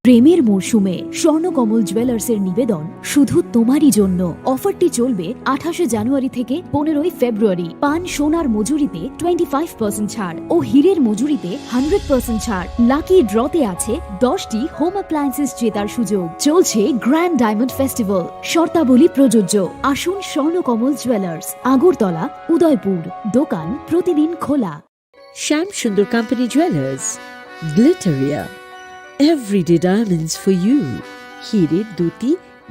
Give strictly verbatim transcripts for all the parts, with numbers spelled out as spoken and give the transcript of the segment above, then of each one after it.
প্রেমের মরশুমে স্বর্ণকমল জুয়েলার্সের নিবেদন শুধু তোমারই জন্য। অফারটি চলবে আঠাশে জানুয়ারি থেকে পনেরোই ফেব্রুয়ারি। পান সোনার মজুরিতে টোয়েন্টি ফাইভ পার্সেন্ট ছাড় ও হীরের মজুরিতে হান্ড্রেড পার্সেন্ট ছাড়। লাকি ড্রতে আছে দশটি হোম অ্যাপ্লায়েন্সেস জেতার সুযোগ। চলছে গ্র্যান্ড ডায়মন্ড ফেস্টিভ্যাল, শর্তাবলী প্রযোজ্য। আসুন স্বর্ণকমল জুয়েলার্স, আগরতলা, উদয়পুর। দোকান প্রতিদিন খোলা। Shyam Sundar company jewellers, Glitteria, everyday diamonds for you. হীরের দ্যুতি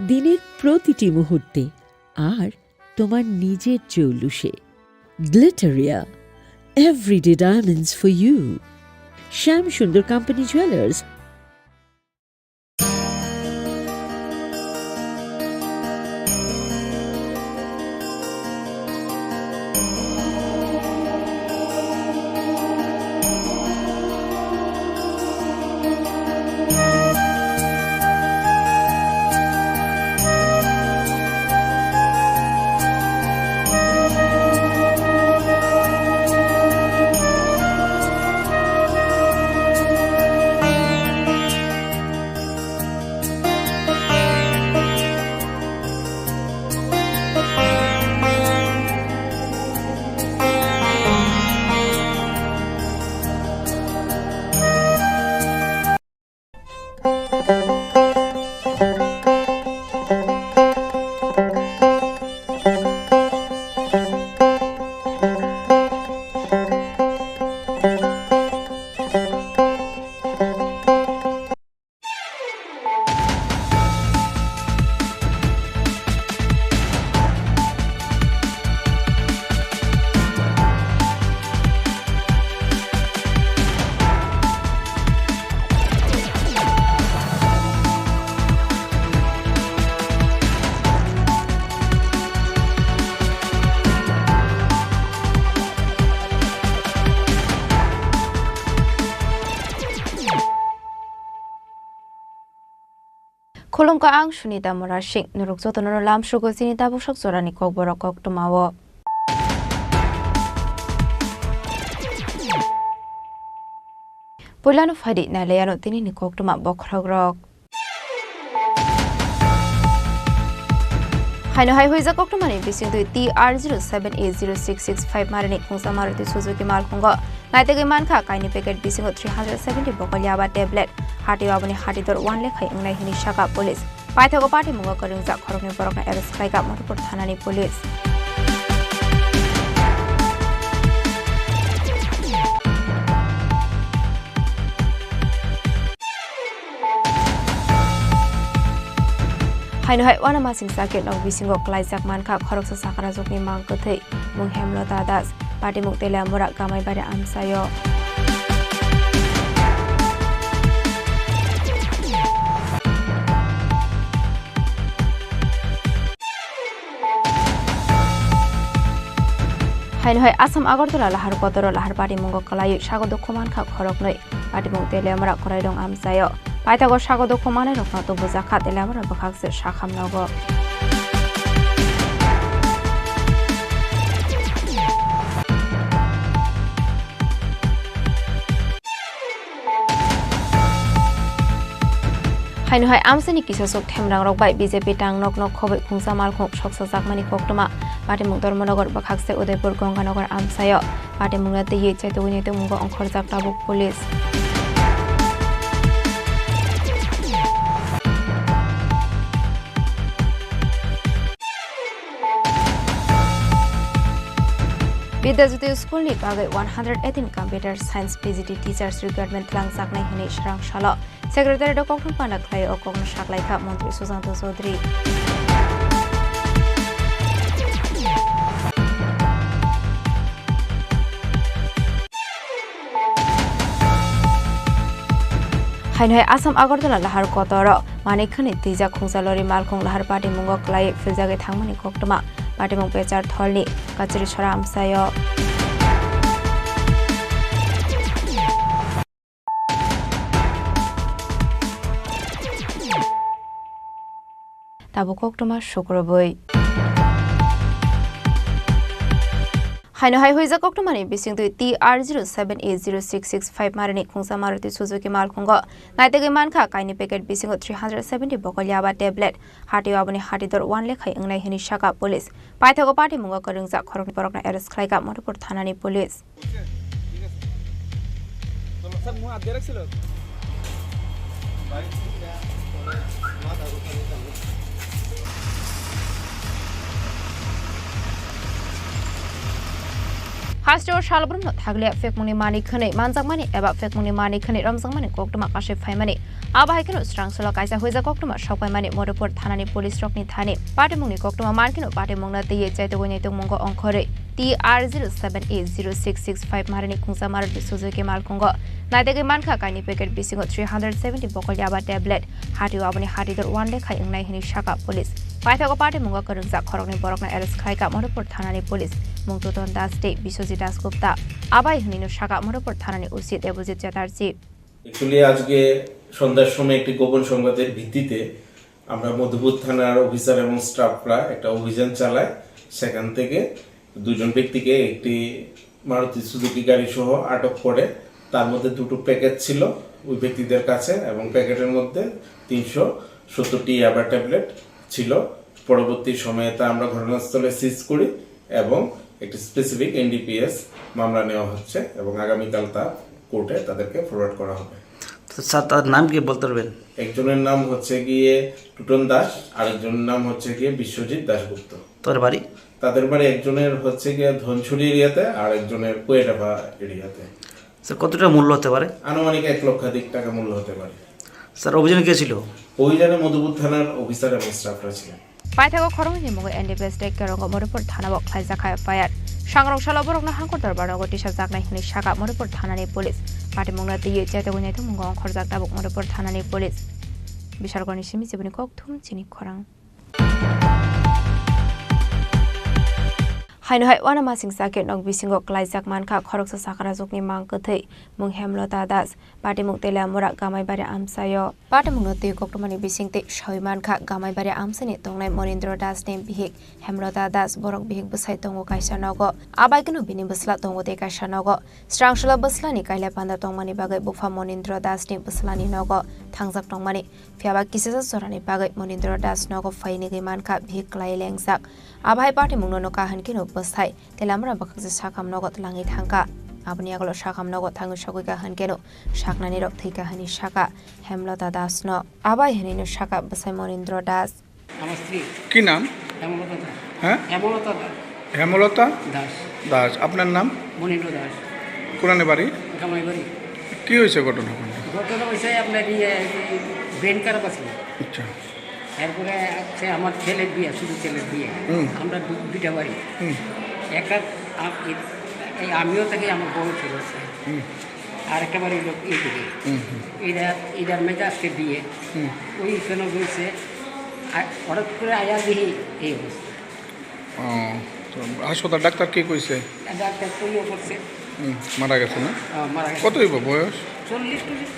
দিনের প্রতিটি মুহূর্তে, আর তোমার নিজের জৌলুসে। Glitteria, everyday diamonds for you. Shyam Sundar company jewellers. Khulumkha, ang Sunita Murasing. Norok jotono lamsugo chini tabuk sak jorani kokborok koktwmao. Puilano phaidi nailaiano tinini koktwma bokhorokrok. Haino hai huijak koktwmani bisingtwi T R zero seven A zero six six five marini khungsa Maruti Suzuki malkhungo. Naitegwi mankha, kaini packet bisingo three hundred seventy bokolya ba tablet. Hatio aboni hatidor uan lekhai wngnai hwnwi sakha police. Paithago patimungo kwrwngjak khoroknwi borokno arrest khlaikha Madhupur thanani police. Haino hai uanamasingcha khe nok bisingo klaijak mankha khoroksa sakarajwkni mang kwthwi, mung Hemlota Das, patimung Teliamura, Kamaibari amchaio. Haino hai Assam Agartala lahar kotoro lahar patimungo kwlaiwi sago dukhu mankha khoroknwi. Patimung Teliamura Koraidong amchaio. Paithago sago dukhu manwirokno tubujakha Teliamura bwkhakse sakham nogo. Haino hai amchaini kisosok themrangrok bai B J P tang nok nok khoboi khungsa malkhung soksajakmani koktwma. Patimung Dharmanagar bwkhakse Udaipur Ganganagar amchaio. Patimungno twiwi chaitugwini tongmungo ongkhorjak tabuk police. Bidya Jyoti School ni bagwi one hundred eighteen computer science P G T teachers recruitment twlangjaknai hwnwi swrang salo. Secretary o kokthum panda khlai o kokno saklaikha Montri Sushanta Chowdhury. Haino hai Assam Agartala lahar kotoro manik khani twijak khungsa lori malkhung lahar patimungo kwlaiwi philjagwi thangmani koktwma. Patimung Pechar Tholni Kachari Sora amchaio. Tabuk koktwma sukrubwi. Haino hai huijak koktwmani bisingtwi T R zero seven A zero six six five marini khungsa Maruti Suzuki malkhungo naitugwi mankha kaini packet bisingo three hundred seventy bokol yaba tablet. Hatio aboni hatidor one lekhai wngnai hwnwi saka police. Paithago patimungo kwrwngjak khoroknwi borokno arrest khlaikha Madhupur thanani police. Hasteo salbrumno thaglia phekmungni mani khwnwi manjakmani eba phekmungni mani khwnwi romjakmani koktwma kasui phaimani. Abo hai kheno srangsulo kaisa huijak koktwma sokpaimani Madhupur thanani police rokni thani. Patimungni koktwma mankheno patimungno twiwi chaitugwi naitungmungo ongkhorwi T R zero seven A zero six six five marini khungsa Maruti Suzuki malkhungo naitugwi mankha kaini packet bisingo three hundred seventy bokol yaba tablet. Hatio aboni hatidor one lekhai wngnai hwnwi saka police. Paithago patimungo kwrwngjak khoroknwi borokno arrest khlaikha Madhupur thanani police. Mung Tuton Das tei Biswajit Das Gupta. Abai hwnwino saka Madhupur thanani O C Debojit Chatterjee. Actually, আজকে সন্ধ্যার সময় একটি গোপন সংবাদের ভিত্তিতে আমরা মধুপুর থানার অফিসার এবং স্টাফরা একটা অভিযান চালায়। সেখান থেকে দুজন ব্যক্তিকে একটি মারুতি সুজুকি গাড়ি সহ আটক করে। তার মধ্যে দুটো প্যাকেট ছিল ওই ব্যক্তিদের কাছে এবং প্যাকেটের মধ্যে তিনশো সত্তরটি ইয়াবা ট্যাবলেট ছিল। পরবর্তী সময়ে তা আমরা ঘটনাস্থলে সিজ করি এবং একটি স্পেসিফিক এনডিপিএস মামলা নেওয়া হচ্ছে এবং আগামীকাল তা কোর্টে তাদেরকে ফরওয়ার্ড করা হবে। তো স্যার, তার নাম কি বলতে পারবেন? একজনের নাম হচ্ছে গিয়ে টুটন দাস, আরেকজনের নাম হচ্ছে গিয়ে বিশ্বজিৎ দাশগুপ্ত। তার বাড়ি? তাদের বাড়ি একজনের হচ্ছে গিয়ে ধনছড়ি এরিয়াতে, আর একজনের কোয়েটাপা এরিয়াতে। স্যার, কতটা মূল্য হতে পারে? আনুমানিক এক লক্ষাধিক টাকা মূল্য হতে পারে। স্যার, অভিযানে কে ছিল? অভিযানে মধুপুর থানার অফিসার এবং স্টাফরা ছিলেন। Paithago khoroknwini mungwi N D P S tei Kerongo Madhupur thanao khlaijak kha F I R. Sangrong salo borokno hangkor dorbar nogo tisajaknai hwnwi saka Madhupur thanani police. Patimungno twiwi chaitugwi naitungmungo ongkhorjak tabuk Madhupur thanani police. Bishalgorni simi chibuni kokthum chini khorang. Haino hai uanamasingcha khe nok bisingo klaijak mankha khoroksa sakarajwkni mang kwthwi mung Hemlota Das. Patimung Teliamura Gamaibari amchaio. Patimungno twi koktwmani bisingtwi sawi mankha Gamaibari amchaini tongnai Monindra Das ni bihik Hemlota Das, borok bihik bwsai tongo kaisa nogo. Abaikeno bini bwsla tongo tei kaisa nogo. Srangsulo bwslani kaila panda tongmani bagwi bupha Monindra Das ni bwslani nogo thangjak tongmani. Phiyaba kisasa jorani bagwi Monindra Das nogo phainigwi mankha bihik kwlai lengjak. Abo hai patimungno nukha hwnkhe no bwsai Teliamura bwkhaksa sakham nogo twlangwi thangkha. Aboni yagulo sakham nogo thangwi sogwikha hwnkhe no saknani rok thwikha hwnwi sakha Hemlota Das no. Abai hwnwi no sakha bwsai Monindra Das. আমার স্ত্রী। কি নাম? হেমলতা দাস। হ্যাঁ? হেমলতা দাস। হেমলতা? দাস। দাস। আপনার নাম? মনীন্দ্র দাস। কোনানে বাড়ি? কামাই বাড়ি। কি হয়েছে ঘটনা ওখানে? ঘটনা হয়েছে আপনার ইয়ে, এই ভ্যান খারাপ আছিল। আচ্ছা। এরপরে হচ্ছে আমার ছেলের বিয়ে, শুধু ছেলের বিয়ে। হুম। আমরা দু-, দুইটা বাড়ি। হুম। একটা আ-, এই, এই আমিও থাকি, আমার বউ ছিল। হুম। আর একটা বাড়ি হলো এইদিকে। হুম, হুম। এরা, এরার মেয়েটা আজকে বিয়ে। হুম। ওই কেন বলছে, আর হঠাৎ করে আয়া দেখি এই অবস্থা। ও, তো হাসপাতাল ডাক্তার কি কইছে? ডাক্তার তো ইয়ে করছে। হুম, মারা গেছে না? হ্যাঁ, মারা গেছে। কত হইব বয়স? চল্লিশ টল্লিশ।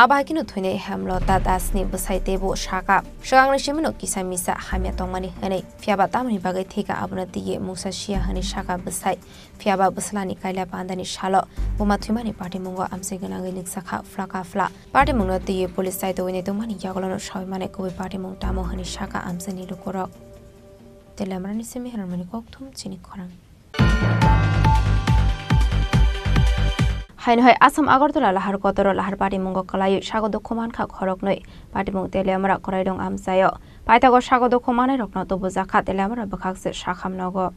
Abo hai kheno thwinai Hemlota Das ni bwsai teibo sakha. Swkangni simino kisa misa hamya tongmani hwnwi. Phiyaba tamoni bagwi thwikha abono twiwi mungsa siya hwnwi sakha bwsai. Phiyaba bwslani kaila pandani salo buma thwimani patimungo amchai gwnangwi nukjakha phlaka phla. Patimungno twiwi police chaitugwi naitongmani yagulono sawi mani kubui patimung tamo hwnwi sakha amchaini lukurok. Teliamurani simi Hermani kokthum chini khorang. Haino hai Assam Agartala lahar kotoro lahar patimungo kwlaiwi sago dukhu mankha khoroknwi. Patimung Teliamura Koraidong amchaio. Paithago sago dukhu manai rokno tubujak kha Teliamura bwkhak se sakham nogo.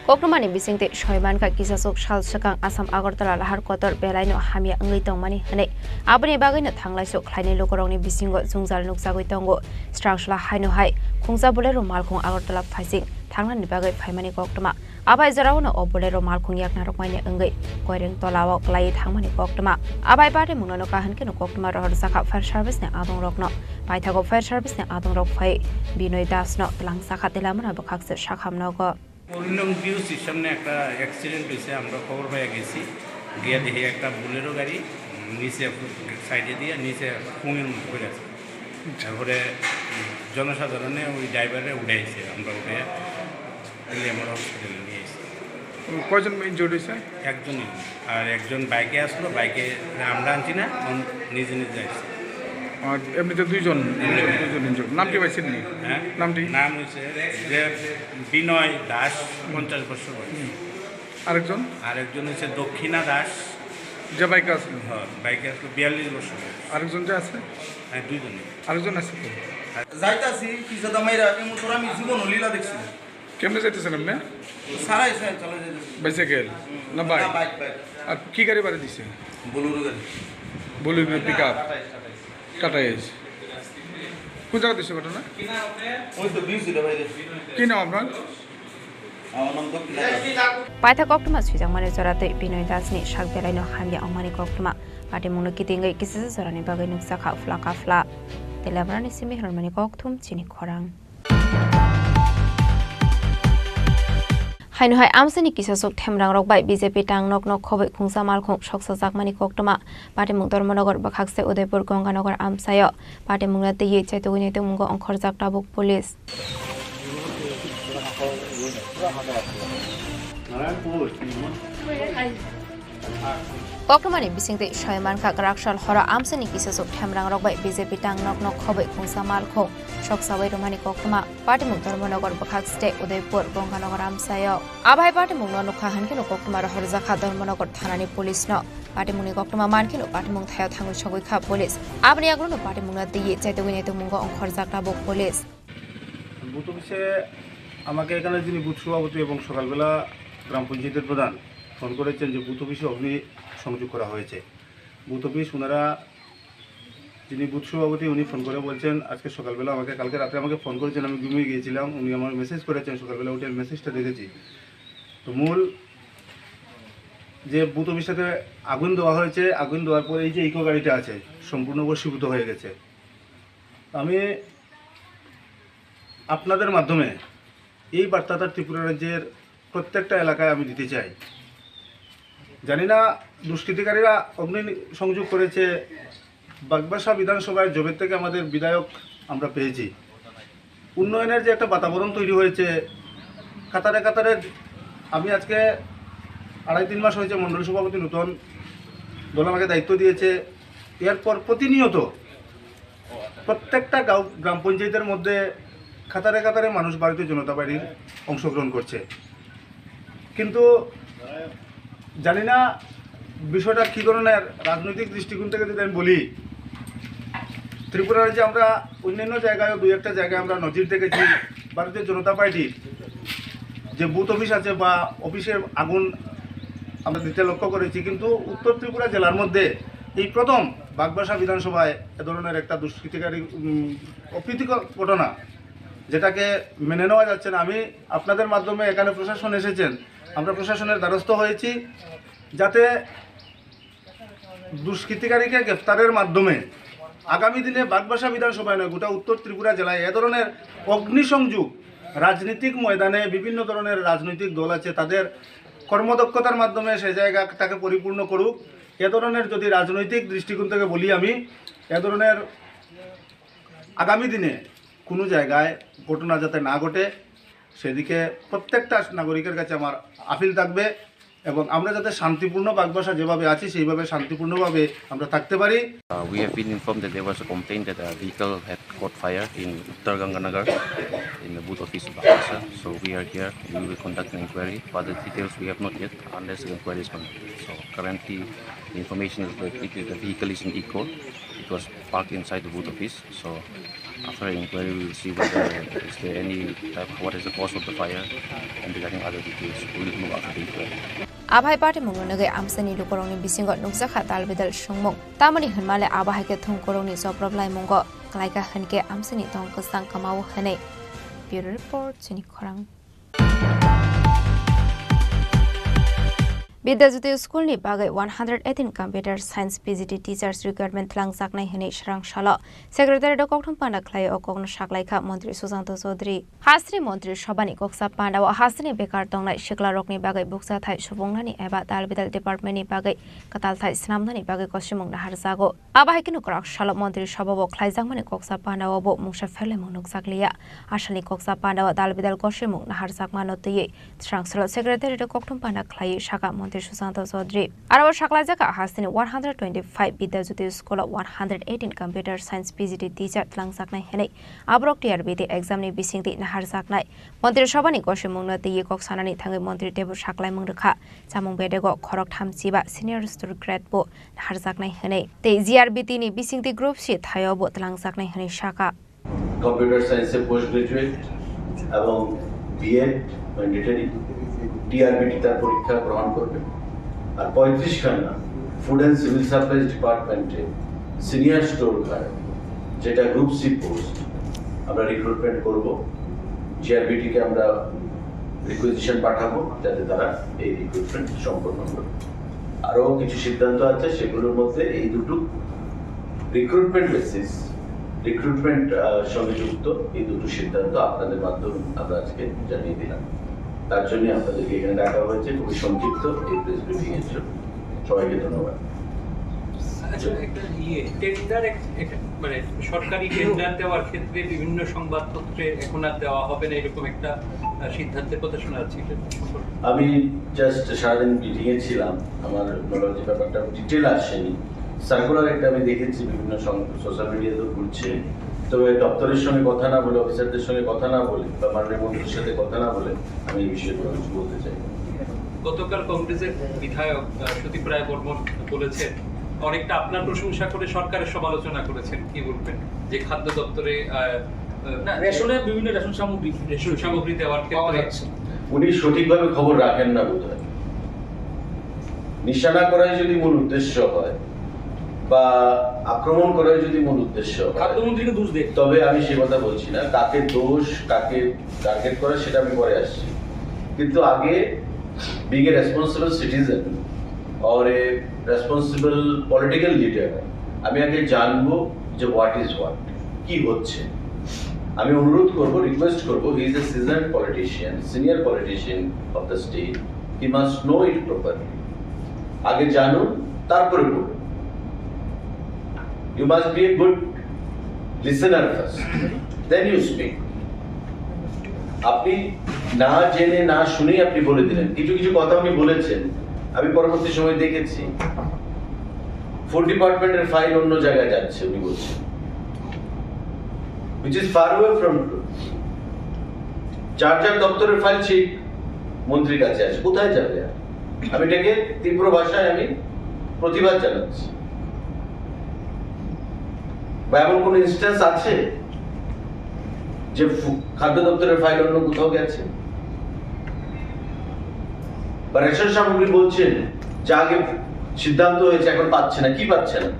Koktwmani bisingtwi soi mankha, kisasuk sal swkang Assam Agartala lahar kotor belaino hamya wngwi tongmani hwnwi. Aboni bagwino thanglaisu khlainai lukurokni bisingo jwngjal nukjagwi tongo. Srangsola haino hai khungsa Bolero malkhung Agartala phaising thangnani bagwi phaimani koktwma. Abai jorao no o Bolero malkhung yakna rwkmani wngwi Koireng tolao kwlaiwi thangmani koktwma. Abai patimungno nukha hwnkhe no koktwma rohorjakha fire service ni adongrokno. Paithago fire service ni adongrok phai Binoy Das no twlangjakha Teliamura bwkhak se sakham nogo. হরিনাম ভিউ স্টেশনে একটা অ্যাক্সিডেন্ট হয়েছে, আমরা খবর পেয়ে গেছি। গিয়ে দেখি একটা বোলেরো গাড়ি নিচে, সাইডে দিয়ে নিচে কুমির মতো পড়ে আছে। তারপরে জনসাধারণে ওই ড্রাইভারে উঠাইছে, আমরা উঠে লেমন হসপিটালে নিয়ে এসেছি। কয়জন ইনজুর্ড হয়েছে? একজনই। আর একজন বাইকে আসলো, বাইকে আমরা আনছি না, অন-, নিজে নিজে আসছে। আর এমনিতে দুইজন, দুইজন ইনজুর্ড। নাম কি পাইছেন নি? হ্যাঁ? নামটি? নাম হচ্ছে যে বিনয় দাস, পঞ্চাশ বছর বয়স। আরেকজন? আরেকজন হচ্ছে দক্ষিণা দাস। যে বাইকে আসলো? হ্যাঁ, বাইকে আসলো, বিয়াল্লিশ বছর বয়স। আরেকজন যে আছে? হ্যাঁ, দুইজনই। আরেকজন আছে তো? যাইতাছি পিছে দামাইরা, এমন তোর আমি জীবন লীলা দেখছি না। কেমনে যাইতেছেন আপনি? সারাই সারাই চলে যাইতেছি। বাইসাইকেল? না, বাইক? না, বাইক, বাইক। আর কি গাড়ি বাড়ি দিছে? বোলেরো গাড়ি। Bolero pick up? Tata Ace. কোন জায়গা দিছে ঘটনা? ওই তো বিউসিটা বাইরে। কি নাম আপনার? আমার নাম দক্ষিণ আকাশ। Paithak koktwma swijak mani jora tei Binoy Dasni sak belaino hamya wngmani koktwma. Patimungno kitingwi kisisa jorani bagwi nukjakha phla ka phla. Tei Lebanon ni simi hwnmani kokthum chini khorang. Haino hai amchaini kisasuk themrangrok bai B J P tang nok nok khobwi khungsa malkhung soksajakmani koktwma. Patimung Dharmanagar bwkhakse Udaipur Ganganagar amchaio. Patimungno twiwi chaitugwi naitukmungo ongkhorjak tabuk police. Koktwmani bisingtwi soi mankha, kwraksal horo amchaini kisasuk themrangrok bai B J P tang nok nok khobwi khungsa malkhung soksawi rwmani koktwma. Patimung Dharmanagar bwkhak state Udaipur Ganganagar amchaio. Abohai patimungno nukha hwnkheno koktwma rohorjakha Dharmanagar thanani police no. Patimungni koktwma mankheno patimung thaio thangwi sogwi kha police. Aboni yagulono patimungno twiwi chaitugwi naitukmungo ongkhorjak tabuk police. Booth অফিসে আমাকে এখানে যিনি বুথ সভাপতি এবং সকালবেলা গ্রাম পঞ্চায়েতের প্রধান ফোন করেছেন যে বুথ অফিসে অগ্নি সংযোগ করা হয়েছে। বুথ অফিস ওনারা, যিনি বুথ সভাপতি, উনি ফোন করে বলছেন, আজকে সকালবেলা আমাকে, কালকে রাতে আমাকে ফোন করেছেন, আমি ঘুমিয়ে গিয়েছিলাম, উনি আমার মেসেজ করেছেন, সকালবেলা উঠে আমি মেসেজটা দেখেছি। তো মূল যে বুথ অফিসটাতে আগুন দেওয়া হয়েছে, আগুন দেওয়ার পরে এই যে ইকো গাড়িটা আছে, সম্পূর্ণ ভস্মীভূত হয়ে গেছে। আমি আপনাদের মাধ্যমে এই বার্তাটা ত্রিপুরা রাজ্যের প্রত্যেকটা এলাকায় আমি দিতে চাই। জানি না দুষ্কৃতিকারীরা অগ্নি সংযোগ করেছে। বাগবাসা বিধানসভায় জবের থেকে আমাদের বিধায়ক আমরা পেয়েছি। উন্নয়নের যে একটা বাতাবরণ তৈরি হয়েছে, কাতারে কাতারে আমি আজকে আড়াই তিন মাস হয়েছে মণ্ডল সভাপতি নতুন দল আমাকে দায়িত্ব দিয়েছে। এরপর প্রতিনিয়ত প্রত্যেকটা গাঁও, গ্রাম পঞ্চায়েতের মধ্যে কাতারে কাতারে মানুষ ভারতীয় জনতা পার্টির অংশগ্রহণ করছে। কিন্তু জানি না বিষয়টা কী ধরনের রাজনৈতিক দৃষ্টিকোণ থেকে যদি আমি বলি, ত্রিপুরা রাজ্যে আমরা অন্যান্য জায়গায়ও দুই একটা জায়গায় আমরা নজির দেখেছি, ভারতীয় জনতা পার্টির যে বুথ অফিস আছে বা অফিসে আগুন আমরা দিতে লক্ষ্য করেছি, কিন্তু উত্তর ত্রিপুরা জেলার মধ্যে এই প্রথম বাগবাসা বিধানসভায় এ ধরনের একটা দুষ্কৃতিকারী, উম, অপ্রীতিকর ঘটনা, যেটাকে মেনে নেওয়া যাচ্ছে না। আমি আপনাদের মাধ্যমে, এখানে প্রশাসন এসেছেন, আমরা প্রশাসনের দ্বারস্থ হয়েছি, যাতে দুষ্কৃতিকারীকে গ্রেফতারের মাধ্যমে আগামী দিনে বাগবাসা বিধানসভায় নয়, গোটা উত্তর ত্রিপুরা জেলায় এ ধরনের অগ্নিসংযোগ, রাজনৈতিক ময়দানে বিভিন্ন ধরনের রাজনৈতিক দল আছে, তাদের কর্মদক্ষতার মাধ্যমে সেই জায়গাটাকে পরিপূর্ণ করুক। এ ধরনের যদি রাজনৈতিক দৃষ্টিকোণ থেকে বলি আমি, এ ধরনের আগামী দিনে কোনো জায়গায় ঘটনা যাতে না ঘটে, সেদিকে প্রত্যেকটা নাগরিকের কাছে আমার আপিল থাকবে এবং আমরা যাতে শান্তিপূর্ণ বাগবাসা যেভাবে আছি সেইভাবে শান্তিপূর্ণভাবে আমরা থাকতে পারি। Uh, we have been informed that there was a complaint that a vehicle had caught fire in Uttar Ganganagar in the booth office of Bagbasa. So we are here. We will conduct an inquiry. Further details we have not yet, unless the inquiry is conducted. So currently, the information is that it, the vehicle is in Eco. It was parked inside the booth office. So after inquiry, we will see whether is there any type, what is the cause of the fire, and regarding other details, we will look after the inquiry. Abohai patimungno nugwi amchaini lukurokni bisingo nukjakha dalbidal songmung. Tamoni hwnmale abohai khe thongkurokni joprop laimungo klaikha hwnkhe amchaini tong kwchang kwmao hwnwi. Bureau Report, Chini Khorang. Bidya Jyoti School ni bagwi one hundred eighteen computer science P G T teachers recruitment twlangjaknai hwnwi swrang salo Secretariat o kokthum panda khlai o kokno saklaikha Montri Sushanta Chaudhary. Hasteni Montri Sabhani koksa panda o hasteni bekar tongnai siklarokni bagwi bukchathai subungnani eba dalbidal department ni bagwi kwtalthai swnamnani bagwi kosimung naharjago. Abo hai kheno kwrak salo Montri Sabha o khlaijakmani koksa panda o bo mungsa pherlaimung nukjakliya. Asalni koksa panda o dalbidal kosimung naharjakmano twiwi Swrang salo Secretariat o kokthum panda khlaiwi sakha Montri Sushanta Chaudhary. Aro o saklaijak kha hasteni one hundred twenty-five Bidya Jyoti School o one hundred eighteen computer science P G T teacher twlangjaknai hwnwi. Aborok T R B T exam ni bisingtwi naharjaknai. Montri Sabhani kosimungno twiwi kok sanani thangwi Montri teibo saklaimung rwkha. Chamung bedego khorok thamchiba senior student grade bo naharjaknai hwnwi. Tei G R B T ni bisingtwi group C thaio bo twlangjaknai hwnwi sakha. Computer সায়েন্সে post graduate এবং B Ed mandatory. TRBT তার পরীক্ষা গ্রহণ করবে। আর পঁয়ত্রিশখানা food and civil supplies ডিপার্টমেন্টে senior store guard, যেটা group C post, আমরা রিক্রুটমেন্ট করব। জিআরবিটিকে আমরা রিকুইজিশন পাঠাবো, যাতে তারা এই রিক্রুটমেন্ট সম্পন্ন করে। আরও কিছু সিদ্ধান্ত আছে, সেগুলোর মধ্যে এই দুটো রিক্রুটমেন্ট বেসিস, রিক্রুটমেন্ট সঙ্গে যুক্ত এই দুটো সিদ্ধান্ত আপনাদের মাধ্যমে আমরা আজকে জানিয়ে দিলাম। তার জন্য আপনাদেরকে এখানে ডাকা হয়েছে। খুবই সংক্ষিপ্ত এই প্রেস ব্রিফিং এর জন্য। সবাইকে ধন্যবাদ। আচ্ছা, একটা ইয়ে, টেন্ডার এক-, এক-, মানে সরকারি টেন্ডার দেওয়ার ক্ষেত্রে বিভিন্ন সংবাদপত্রে এখন আর দেওয়া হবে না, এরকম একটা আহ, সিদ্ধান্তের কথা শোনা যাচ্ছে। এটা সম্পর্কে আমি জাস্ট সারাদিন মিটিং এ ছিলাম, আমার নলেজে ব্যাপারটা ডিটেল আসেনি। সার্কুলার একটা আমি দেখেছি বিভিন্ন সোশ্যাল মিডিয়াতে ঘুরছে, তবে দপ্তরের সঙ্গে কথা না বলে, অফিসারদের সঙ্গে কথা না বলে বা মাননীয় মন্ত্রীর সাথে কথা না বলে আমি এই বিষয়ে কোনো কিছু বলতে চাই না। গতকাল কংগ্রেসের বিধায়ক আহ, সুদীপ রায় বর্মন বলেছেন, অনেকটা আপনার প্রশংসা করে সরকারের সমালোচনা করেছেন। কি বলবেন যে খাদ্য দপ্তরে আহ, আহ, না, রেশনের বিভিন্ন রেশন সামগ্রী রেশন সামগ্রী দেওয়ার পাওয়া ক্ষেত্রে যাচ্ছে না। উনি সঠিকভাবে খবর রাখেন না বোধহয়। নিশানা করাই যদি মূল উদ্দেশ্য হয় বা আক্রমণ করাই যদি মূল উদ্দেশ্য হয়, খাদ্যমন্ত্রীকে দোষ দেয়। তবে আমি সে কথা বলছি না। কাকে দোষ, কাকে টার্গেট করা, সেটা আমি পরে আসছি। কিন্তু আগে, being a responsible citizen or a responsible political leader, আমি আগে জানবো যে হোয়াট ইজ হোয়াট, কি হচ্ছে। আমি অনুরোধ করব, রিকোয়েস্ট করব, he is a seasoned politician, senior politician of the state, he must know it properly. আগে জানুন, তারপরে বলুন। You must be a good listener first, then you speak. আপনি না জেনে না শুনেই আপনি বলে দিলেন। কিছু কিছু কথা উনি বলেছেন, আমি পরবর্তী সময় দেখেছি ফুড ডিপার্টমেন্টের ফাইল অন্য জায়গায় যাচ্ছে উনি বলছেন, which is far away from truth। যার যার দপ্তরের ফাইল সেই মন্ত্রীর কাছে আছে, কোথায় যাবে আর? আমি এটাকে তীব্র ভাষায় আমি প্রতিবাদ জানাচ্ছি। বা এমন কোনো ইনস্ট্যান্স আছে যে ফু- খাদ্য দপ্তরের ফাইল অন্য কোথাও গেছে? বা রেশন সামগ্রী বলছেন যে আগে সিদ্ধান্ত হয়েছে, এখন পাচ্ছে না। কি পাচ্ছে না?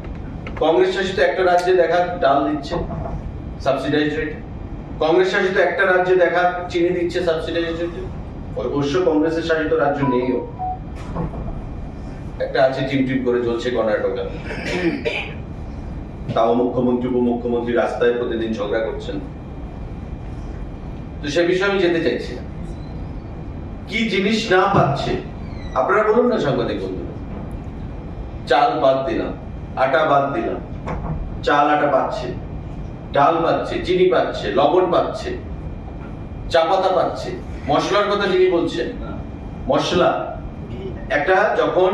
কংগ্রেস শাসিত একটা রাজ্যে দেখা ডাল দিচ্ছে সাবসিডাইজ রেটে, কংগ্রেস শাসিত একটা রাজ্যে দেখা চিনি দিচ্ছে সাবসিডাইজ রেটে। অবশ্য কংগ্রেসের শাসিত রাজ্য নেইও, একটা আছে টিম টিম করে জ্বলছে কর্ণাটকা। তাও মুখ্যমন্ত্রী উপমুখ্যমন্ত্রী রাস্তায় প্রতিদিন ঝগড়া করছেন। তো সে বিষয়ে আমি যেতে চাইছি না। কি জিনিস না পাচ্ছে আপনারা বলুন না সাংবাদিক বন্ধুরা। চাল বাদ দিলাম, আটা বাদ দিলাম, চাল আটা পাচ্ছে, ডাল পাচ্ছে, চিনি পাচ্ছে, লবণ পাচ্ছে, চা পাতা পাচ্ছে, মশলার কথা যিনি বলছেন, মশলা একটা যখন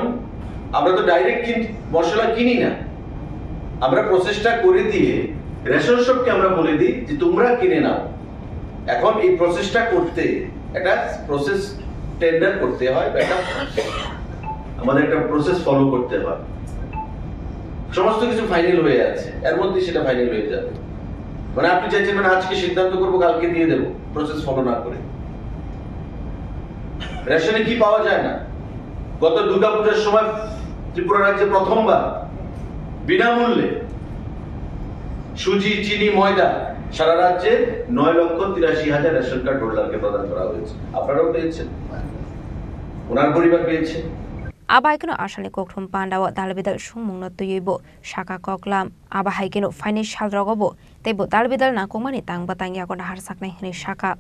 আমরা তো ডাইরেক্ট মশলা কিনি না, আমরা প্রসেসটা করে দিয়ে রেশন শপকে আমরা বলে দিই যে তোমরা কিনে নাও। এখন এই প্রসেসটা করতে একটা প্রসেস টেন্ডার করতে হয় বা একটা আমাদের একটা প্রসেস ফলো করতে হয়। সমস্ত কিছু ফাইনাল হয়ে আছে, এর মধ্যে সেটা ফাইনাল হয়ে যাবে। মানে আপনি চাইছেন মানে আজকে সিদ্ধান্ত করবো, কালকে দিয়ে দেবো, প্রসেস ফলো না করে। রেশনে কি পাওয়া যায় না? গত দুর্গাপূজার সময় ত্রিপুরা রাজ্যে প্রথমবার বিনামূল্যে সুজি, চিনি, ময়দা সারা রাজ্যে নয় লক্ষ তিরাশি হাজার রেশন কার্ড হোল্ডারকে প্রদান করা হয়েছে। আপনারাও পেয়েছেন, ওনার পরিবার পেয়েছে। Abo hai kheno asalni kokthum pandao dalbidal songmungno twiwi bo sakha koklam. Abo hai kheno phainai salrogo bo teibo dalbidal nangkukmani tangbo tangyago naharjaknai hwnwi sakha.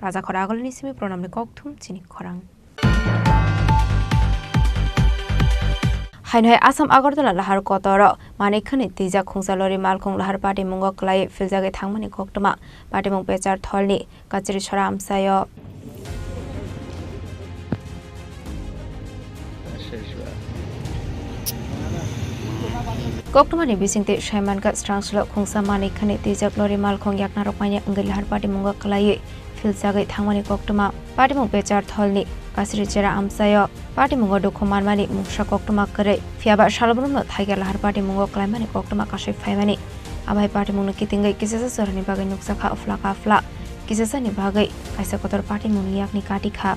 Rajakhor Agulini simi Pranamni kokthum chini khorang. Haino hai Assam Agartala lahar kotoro manik khani twijak khungsa lori malkhung lahar patimungo kwlaiwi philjagwi thangmani koktwma. Patimung Pechar tholni Kachiri sora amchaio. Koktwmani bisingtwi saimankha, srangsulo khungsa manik khani twijak lori malkhung yaknarok manya wngwi lahar patimungo kwlaiwi philjagwi thangmani koktwma. Patimung Pechar tholni Kachiri chera amchaio patimungo dukhu manmani mungsa koktwma kwrwi. Phiyaba salbrumno thaikhe lahar patimungo kwlaimani koktwma kasui phaimani. Abo hai patimungno kitingwi kisasa jorani bagwi nukjakha, uphla kaphla kisasani bagwi kaisa kotor patimungni yakni kati kha.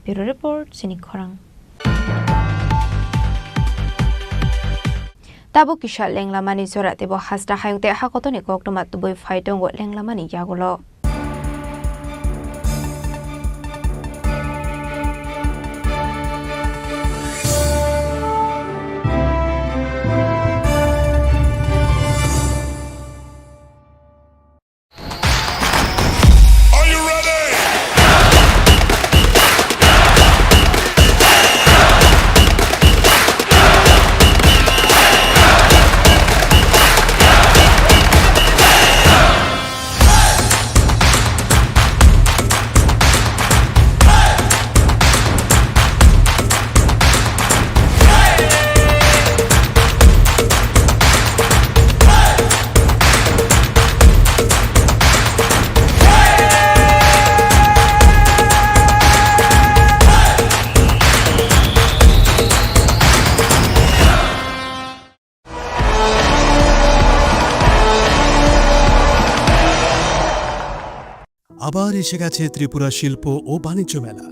Bureau Report, Chini Khorang. Tabuk kisa lenglamani jora teibo hasta hayung tei hakotorni koktwma tubui phai tongo lenglamani yagulo. আবার এসে গেছে ত্রিপুরা শিল্প ও বাণিজ্য মেলা,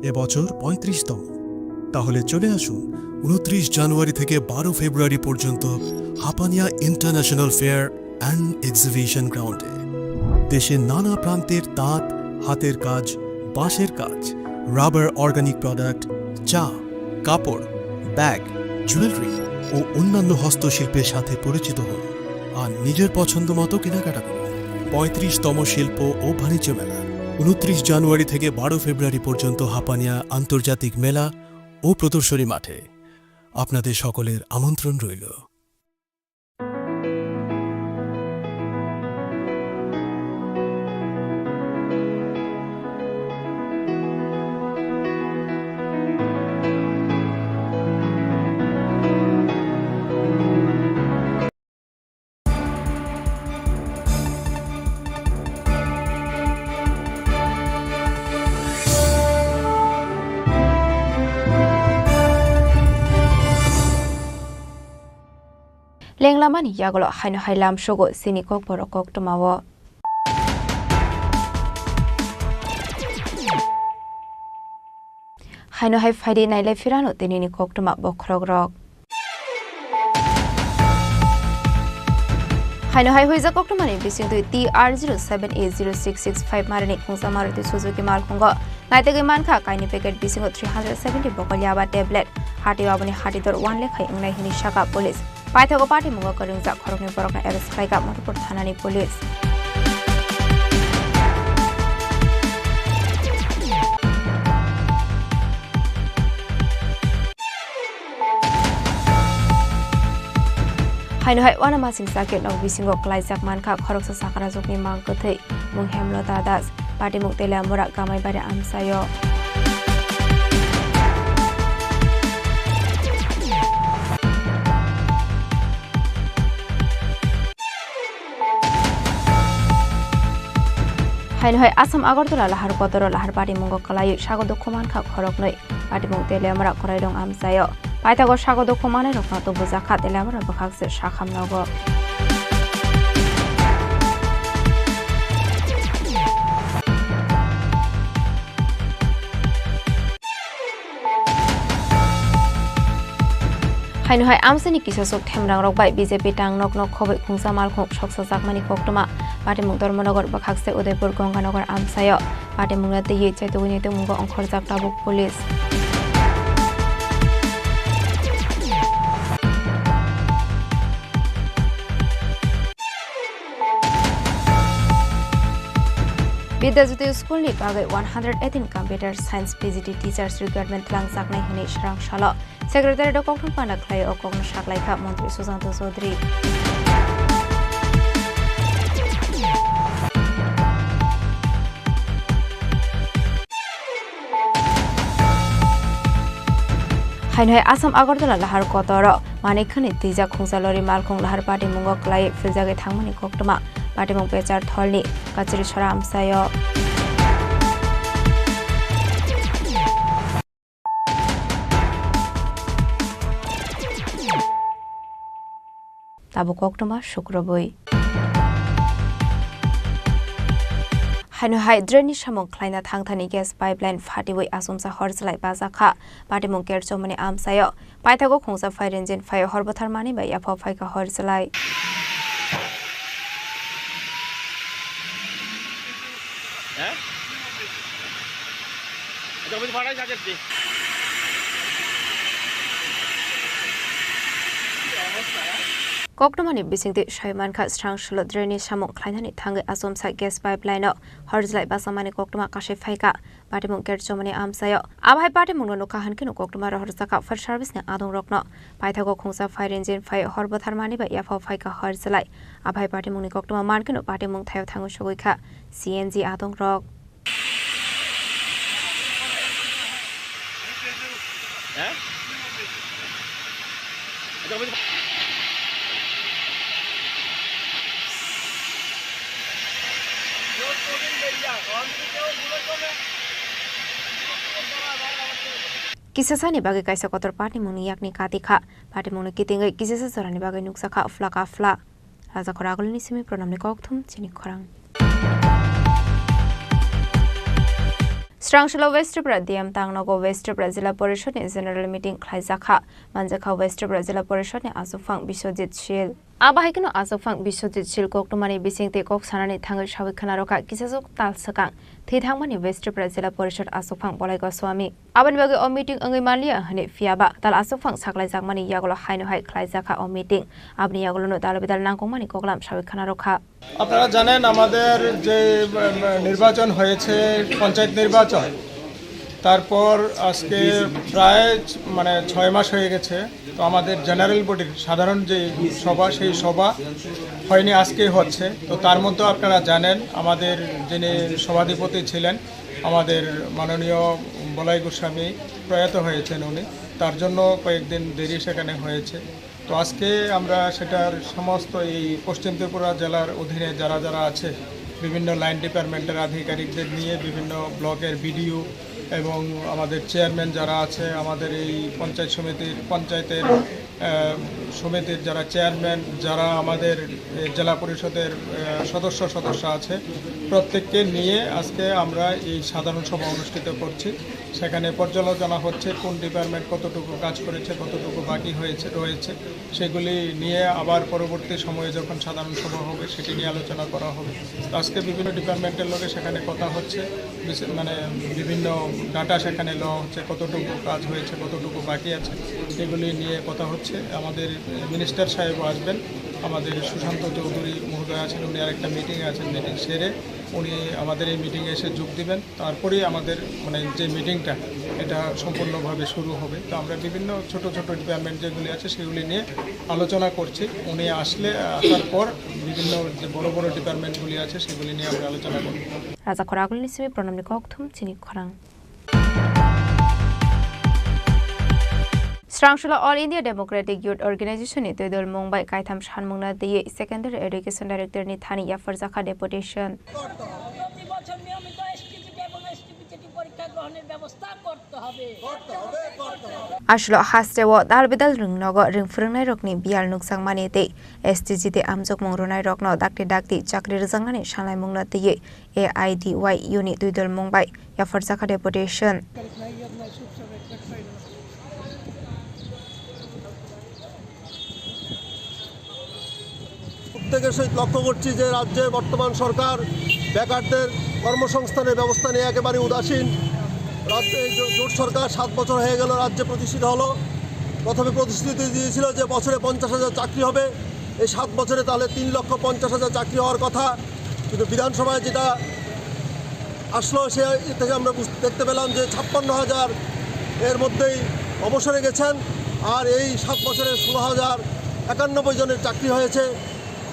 এবছর পঁয়ত্রিশতম। তাহলে চলে আসুন ঊনত্রিশ জানুয়ারি থেকে বারো ফেব্রুয়ারি পর্যন্ত Hapania international fair and exhibition গ্রাউন্ডে। দেশের নানা প্রান্তের তাঁত, হাতের কাজ, বাঁশের কাজ, রাবার অর্গানিক প্রোডাক্ট, চা, কাপড়, ব্যাগ, জুয়েলারি ও অন্যান্য হস্তশিল্পের সাথে পরিচিত হন আর নিজের পছন্দ মতো কেনাকাটা করুন। পঁয়ত্রিশতম শিল্প ও বাণিজ্য মেলা, ঊনত্রিশ জানুয়ারি থেকে বারো ফেব্রুয়ারি পর্যন্ত হাপানিয়া আন্তর্জাতিক মেলা ও প্রদর্শনী মাঠে। আপনাদের সকলের আমন্ত্রণ রইল। Lenglamani yagulo haino hai lamsogo chini kokborok koktwmao. Haino hai phaidi nailai phirano tinini koktwma bokhorokrok. Haino hai huijak koktwmani bisingtwi T R zero seven A zero six six five marini khungsa Maruti Suzuki malkhungo naitugwi mankha kaini packet bisingo three hundred seventy bokol yaba tablet. Hatio aboni hatidor one lekhai wngnai hwnwi sakha police. Paithago patimungo kwrwngjak khoroknwi borokno arrest khlaikha Madhupur thanani police. Haino hai uanamasing chakhe nok bisingo kwlaijak mankha khoroksa chakrajwkni mang kwthwi mung Hemlota Das. Patimung Teliamura Kamaibari amchaio. Haino hai Assam Agartala lahar kotoro lahar patimungo kwlaiwi sago dukhu mankha khoroknwi. Patimung Teliamura Korairong amchaio. Paithago sago dukhu manwi rokno tubujakha Teliamura bwkhakse sakham nogo. Haino hai amchaini kisaswk themrangrok bai B J P tangnokno khobwi khungsa malkhung soksajakmani koktwma. Patimung Dharmanagar bwkhakse Udaipur Ganganagar amchaio. Patimungno twiwi chaitugwini tongmungo ongkhorjak tabuk police. Bidya Jyoti School ni bagwi one hundred eighteen computer science P G T teachers recruitment twlangjaknai hwnwi swrang salo. Secretary rok kokthum panda khlai o kokno saklaikha Montri Sushanta Chaudhary. Haino hai Assam Agartala lahar kotoro manik khani twijak khungsa lori malkhung lahar patimungo kwlaiwi philjagwi thangmani koktwma. Patimung Pechar Tholni Kachiri Sora amchaio. Tabuk koktwma sukrubwi. Haino hai drainage samung khlaina thangthani gas pipeline phatiwi achomsa hor chwlai bajakha. Patimung Kerchomani amchaio. Paithago khungsa phai rinjin phai hor bwthar mani bai yaphao phaikha hor chwlai. Koktwmani bisingtwi soi mankha, srang solo drainage samung khlainani thangwi achomsa gas pipeline-o hor chwlai basamani koktwma kasui phaikha. Patimung Kerchomani amchaio. Abo hai patimungno nukha hwnkhe no koktwma rohorjak kha fire service ni adongrokno. Paithago khungsa fire engine phai hor bwtharmani bai yaphao phaikha hor chwlai. Abo hai patimungni koktwma mankhe no patimung thaio thangwi sogwi kha C N G adongrok. Kisasani bagwi kaisa kotor patimungni yakni kati kha. Patimungni kitingwi kisasa jorani bagwi nukjakha phla ka phla. Rajakhor agulini simi pranamni kokthum chini khorang. Srangsulo West Tripura D M tangnogo West Tripura Jila Porishod ni General Meeting khlaijakha. Manjakha West Tripura Jila Porishod ni Achukphang Biswajit Sil. Abo hai kheno Achukphang Biswajit Sil koktwmani bisingtwi kok sanani thangwi sawi khwnarokha kisaswk tal swkang thwi thangmani West Tripura Jila Porishod Achukphang Bolai Goswami. Aboni bagwi o meeting wngwi manliya hwnwi, phiyaba tal achukphang saklaijakmani yagulo haino hai khlaijakha o meeting. Aboni yagulono dalo bidal nangkukmani koklam sawi khwnarokha. আপনারা জানেন, আমাদের যে, উম, নির্বাচন হয়েছে, পঞ্চায়েত নির্বাচন, তারপর আজকে প্রায় ছ-, মানে, ছয় মাস হয়ে গেছে। তো আমাদের জেনারেল বডির সাধারণ যে সভা, সেই সভা হয়নি, আজকেই হচ্ছে। তো তার মধ্যে আপনারা জানেন, আমাদের যিনি সভাধিপতি ছিলেন, আমাদের মাননীয় বলাই গোস্বামী প্রয়াত হয়েছেন উনি, তার জন্য কয়েকদিন দেরি সেখানে হয়েছে। তো আজকে আমরা সেটার সমস্ত এই পশ্চিম ত্রিপুরা জেলার অধীনে যারা যারা আছে, বিভিন্ন লাইন ডিপার্টমেন্টের আধিকারিকদের নিয়ে, বিভিন্ন ব্লকের বিডিও এবং আমাদের চেয়ারম্যান যারা আছে, আমাদের এই পঞ্চায়েত সমিতির, পঞ্চায়েতের, আহ, সমিতির যারা চেয়ারম্যান, যারা আমাদের, এ, জেলা পরিষদের, আহ, সদস্য সদস্য আছে, প্রত্যেককে নিয়ে আজকে আমরা এই সাধারণ সভা অনুষ্ঠিত করছি। সেখানে পর্যালোচনা হচ্ছে কোন ডিপার্টমেন্ট কতটুকু কাজ করেছে, কতটুকু বাকি হয়েছে, রয়েছে, সেগুলি নিয়ে আবার পরবর্তী সময়ে যখন সাধারণ সভা হবে, সেটি নিয়ে আলোচনা করা হবে। তো আজকে বিভিন্ন ডিপার্টমেন্টের লগে সেখানে কথা হচ্ছে, বিশে-, মানে, বিভিন্ন ডাটা সেখানে নেওয়া হচ্ছে, কতটুকু কাজ হয়েছে, কতটুকু বাকি আছে, সেগুলি নিয়ে কথা হচ্ছে। আমাদের মিনিস্টার সাহেব আসবেন, আমাদের সুশান্ত চৌধুরী মহোদয় আছেন, উনি আরেকটা মিটিংয়ে আছেন, মিটিং সেরে উনি আমাদের এই মিটিংয়ে এসে যোগ দিবেন। তারপরেই আমাদের, মানে, যে মিটিংটা, এটা সম্পূর্ণভাবে শুরু হবে। তো আমরা বিভিন্ন ছোট ছোট ডিপার্টমেন্ট যেগুলি আছে, সেগুলি নিয়ে আলোচনা করছি। উনি আসলে, আসার পর বিভিন্ন যে বড় বড় ডিপার্টমেন্টগুলি আছে, সেগুলি নিয়ে আমরা আলোচনা করব। Raja Khoragulni simi Pranamni kokthum chini khorang. Srangsulo All India Democratic Youth Organization ni twidol mung bai kaitham sanmungna twiwi Secondary Education Director ni thani yapharjakha deputation. প্রতি বছর নিয়মিত এসটিজিটি এবং এসটিপিজিটি পরীক্ষা গ্রহণের ব্যবস্থা করতে হবে। Aswkno haste o dal bidal rwngnogo rwng phwrwngnairokni biyal nukjakmani tei S T G T amjokmung rwnairokno dakti dakti chakri rwjaknani salaimungno twiwi A I D Y U ni twidol mung bai yapharjakha deputation. প্রত্যেকের সহিত লক্ষ্য করছি যে রাজ্যে বর্তমান সরকার বেকারদের কর্মসংস্থানের ব্যবস্থা নিয়ে একেবারে উদাসীন। রাজ্যে এই জো-, জোট সরকার সাত বছর হয়ে গেল, রাজ্যে প্রতিষ্ঠিত হলো। প্রথমে প্রতিশ্রুতি দিয়েছিল যে বছরে পঞ্চাশ হাজার চাকরি হবে, এই সাত বছরে তাহলে তিন লক্ষ পঞ্চাশ হাজার চাকরি হওয়ার কথা, কিন্তু বিধানসভায় যেটা আসলো, সে থেকে আমরা বুঝ-, দেখতে পেলাম যে ছাপ্পান্ন হাজার এর মধ্যেই অবসরে গেছেন, আর এই সাত বছরে ষোলো হাজার একানব্বই জনের চাকরি হয়েছে।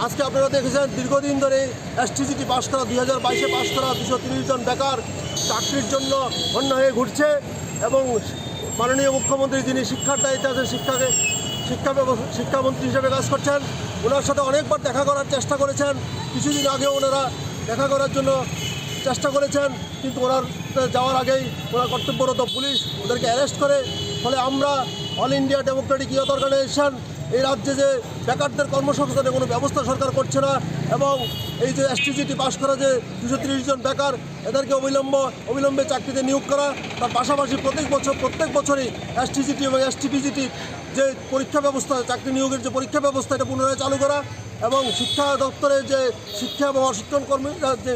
আজকে আপনারা দেখেছেন, দীর্ঘদিন ধরে এসটিজিটি পাশ করা, দুই হাজার বাইশে পাশ করা দুশো তিরিশ জন বেকার চাকরির জন্য হন্য হয়ে ঘুরছে এবং মাননীয় মুখ্যমন্ত্রী, যিনি শিক্ষার দায়িত্বে আছেন, শিক্ষাকে, শিক্ষা ব্যবস্থা, শিক্ষামন্ত্রী হিসেবে কাজ করছেন, ওনার সাথে অনেকবার দেখা করার চেষ্টা করেছেন। কিছুদিন আগেও ওনারা দেখা করার জন্য চেষ্টা করেছেন, কিন্তু ওনার যাওয়ার আগেই ওনার কর্তব্যরত পুলিশ ওদেরকে অ্যারেস্ট করে। ফলে আমরা All India Democratic Youth Organisation এই রাজ্যে যে বেকারদের কর্মসংস্থানের কোনো ব্যবস্থা সরকার করছে না এবং এই যে এসটিজিটি পাশ করা যে দুশো তিরিশ জন বেকার, এদেরকে অবিলম্ব অবিলম্বে চাকরিতে নিয়োগ করা, তার পাশাপাশি প্রত্যেক বছর, প্রত্যেক বছরই এসটিজিটি এবং এসটিপিজিটি যে পরীক্ষা ব্যবস্থা, চাকরি নিয়োগের যে পরীক্ষা ব্যবস্থা, এটা পুনরায় চালু করা এবং শিক্ষা দপ্তরের যে শিক্ষা এবং অশিক্ষণ কর্মীরা যে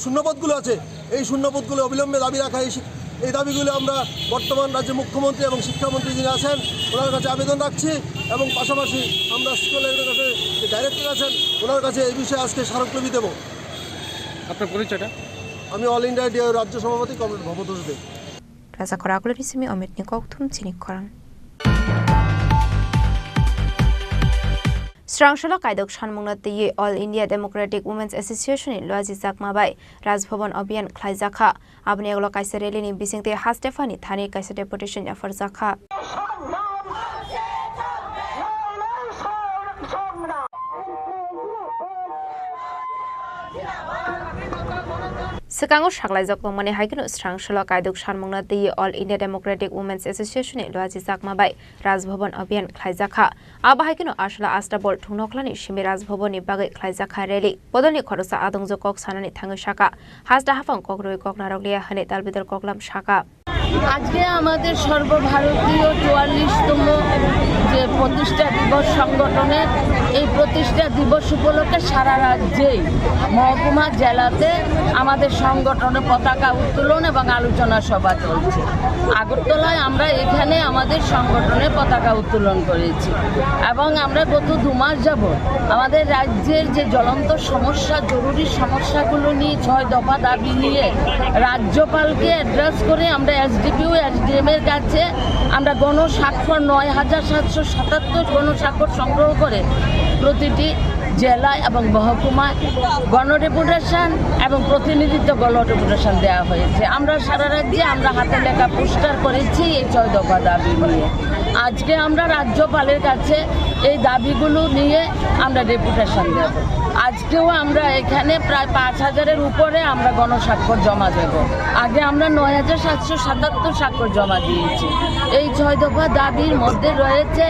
শূন্যপদগুলো আছে, এই শূন্যপদগুলো অবিলম্বে দাবি রাখা, এই শি-, এই দাবিগুলো আমরা বর্তমান রাজ্যের মুখ্যমন্ত্রী এবং শিক্ষামন্ত্রী যিনি আছেন, ওনার কাছে আবেদন রাখছি এবং পাশাপাশি আমরা স্কুলের কাছে যে ডাইরেক্টর আছেন, ওনার কাছে এই বিষয়ে আজকে স্মারকলিপি দেবো। আপনার পরিচয়টা? আমি অল ইন্ডিয়া ডিআইওয়াই রাজ্য সভাপতি কমরেড ভবতোষ দে। Raja Khoragulni simi Omitni kokthum chini khorang. Srangsulo kaidok sanmungno twiwi All India Democratic Women's Association ni Luaji Chakma bai Raj Bhaban Abhiyan khlaijakha. Aboni ulo kaisa rally ni bisingtwi haste phani thani kaisa deputation yapharjakha. Swkango saklaijak tongmani hai kheno Srangsulo kaidok sanmungno twiwi All India Democratic Women's Association ni Luaji Chakma bai Raj Bhaban Abhiyan khlaijakha. Abo hai kheno Aswkno Astabol thungnokhlani simi Raj Bhaban ni bagwi khlaijakha rally. Bodolni khoroksa adongjwk kok sanani thangwi saka, haste haphang kok rwui kok narwkliya hwnwi dalbidal koklam saka. আজকে আমাদের সর্বভারতীয় চুয়াল্লিশতম যে প্রতিষ্ঠা দিবস সংগঠনের, এই প্রতিষ্ঠা দিবস উপলক্ষে সারা রাজ্যেই মহকুমা, জেলাতে আমাদের সংগঠনের পতাকা উত্তোলন এবং আলোচনা সভা চলছে। আগরতলায় আমরা এখানে আমাদের সংগঠনের পতাকা উত্তোলন করেছি এবং আমরা গত দু মাস যাবত আমাদের রাজ্যের যে জ্বলন্ত সমস্যা, জরুরি সমস্যাগুলো নিয়ে, ছয় দফা দাবি নিয়ে রাজ্যপালকে অ্যাড্রেস করে আমরা এসডিপিও, এসডিএম এর কাছে আমরা গণস্বাক্ষর, নয় হাজার সাতশো সাতাত্তর গণস্বাক্ষর সংগ্রহ করে প্রতিটি জেলা এবং মহকুমায় গণডেপুটেশন এবং প্রতিনিধিত্ব গণডেপুটেশন দেওয়া হয়েছে। আমরা সারা রাজ্যে আমরা হাতে লেখা পোস্টার করেছি এই ছয় দফা দাবি নিয়ে। আজকে আমরা রাজ্যপালের কাছে এই দাবিগুলো নিয়ে আমরা ডেপুটেশন দেব। আজকেও আমরা এখানে প্রায় পাঁচ হাজারের উপরে আমরা গণস্বাক্ষর জমা দেব। আগে আমরা নয় হাজার সাতশো সাতাত্তর স্বাক্ষর জমা দিয়েছি। এই ছয় দফা দাবির মধ্যে রয়েছে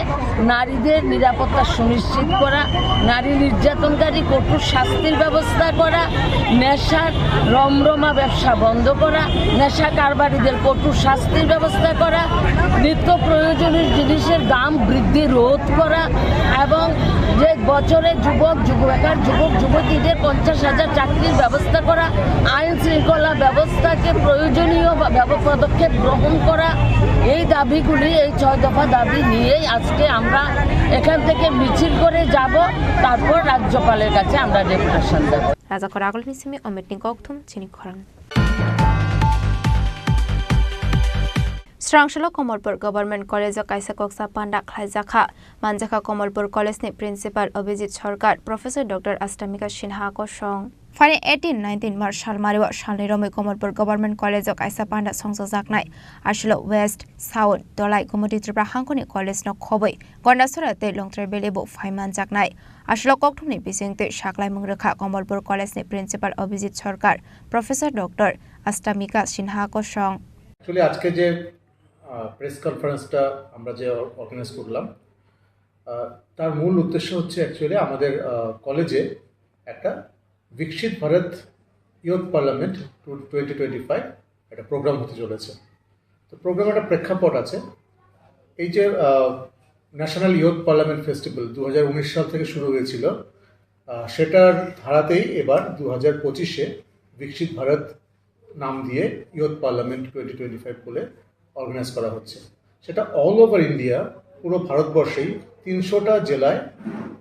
নারীদের নিরাপত্তা সুনিশ্চিত করা, নারী নির্যাতনকারী কঠোর শাস্তির ব্যবস্থা করা, নেশার রমরমা ব্যবসা বন্ধ করা, নেশা কারবারিদের কঠোর শাস্তির ব্যবস্থা করা, নিত্য প্রয়োজনীয় জিনিসের দাম বৃদ্ধি রোধ করা এবং যে বছরে যুবক যুব-, বেকার যুবক যুবতীদের পঞ্চাশ হাজার চাকরির ব্যবস্থা করা, আইন শৃঙ্খলা ব্যবস্থাকে প্রয়োজনীয় বা ব্যব-, পদক্ষেপ গ্রহণ করা, এই দাবিগুলি, এই ছয় দফা দাবি নিয়েই আজকে আমরা এখান থেকে মিছিল করে যাব, তারপর রাজ্যপালের কাছে আমরা ডেপুটেশন দেব। Raja Korakolni simi Omitni kokthum chini khorang. Srangshalo Komolpur Government College o kaisa koksa panda khlaijakha. Manjakha Komolpur College ni Principal Abhijit Sarkar, Professor Doctor Astamika Sinha kosong. Phani eighteen nineteen March salmario salni romwi Komolpur Government College o kaisa panda songchajaknai. Aswlo West, South, Dholai, Gomoti Tripura hangkoni college no khobwi Gondasora tei Longtrai Valley bo phai manjaknai. Aswlo kokthumni bisingtwi saklaimung rwkha Komolpur College ni Principal Abhijit Sarkar, Professor Doctor Astamika Sinha kosong. Actually, আজকে যে, আহ, প্রেস কনফারেন্সটা আমরা যে অর্গানাইজ করলাম, আহ, তার মূল উদ্দেশ্য হচ্ছে অ্যাকচুয়ালি আমাদের, আহ, কলেজে একটা Viksit Bharat Youth Parliament two, twenty twenty five একটা প্রোগ্রাম হতে চলেছে। তো প্রোগ্রাম একটা প্রেক্ষাপট আছে। এই যে, আহ, ন্যাশনাল ইয়ুথ পার্লামেন্ট ফেস্টিভ্যাল দু হাজার উনিশ সাল থেকে শুরু হয়েছিল, আহ, সেটার ধারাতেই এবার দু হাজার পঁচিশে বিকশিত ভারত নাম দিয়ে youth parliament twenty twenty five বলে অর্গানাইজ করা হচ্ছে। সেটা অল ওভার ইন্ডিয়া, পুরো ভারতবর্ষেই তিনশোটা জেলায়,